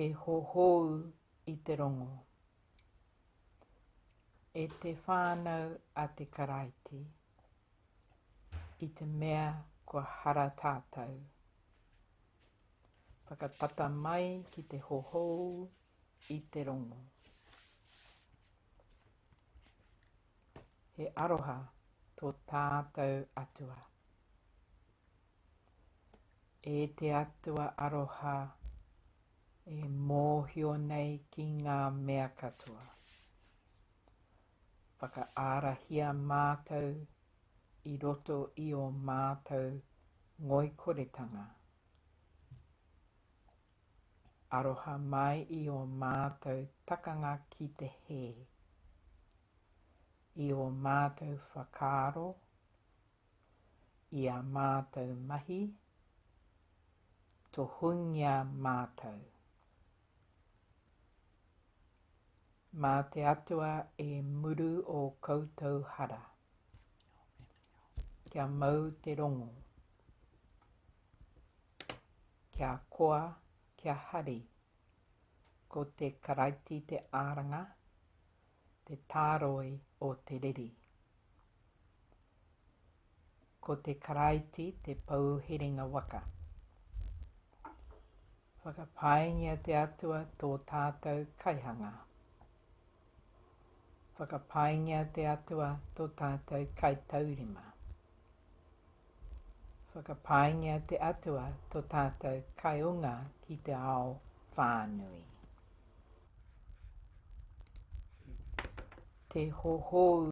Te hohou i te rongo. E te whānau a te Karaiti, i te mea kua hara tātou, whakatata mai ki te hohou i te rongo. He aroha tō tātou Atua. E te Atua aroha, e mōhio nei ki ngā mea katoa. Whakaarahia mātou i roto i ō mātou ngoikoretanga. Aroha mai i ō mātou takanga ki te hē, i ō mātou whakaaro, i ā mātou mahi, tohungia mātou. Mā te Atua e muru ō koutou hara. Kia mau te rongo. Kia koa, kia hari. Ko te Karaiti te āranga, te tāroi o te riri. Ko te Karaiti te pou herenga waka. Whakapaingia te Atua tō tātou Kaihanga. Whakapaingia te Atua tō tātou Kaitaurima. Whakapaingia te Atua tō tātou Kaiunga ki te ao whānui. Te hohou.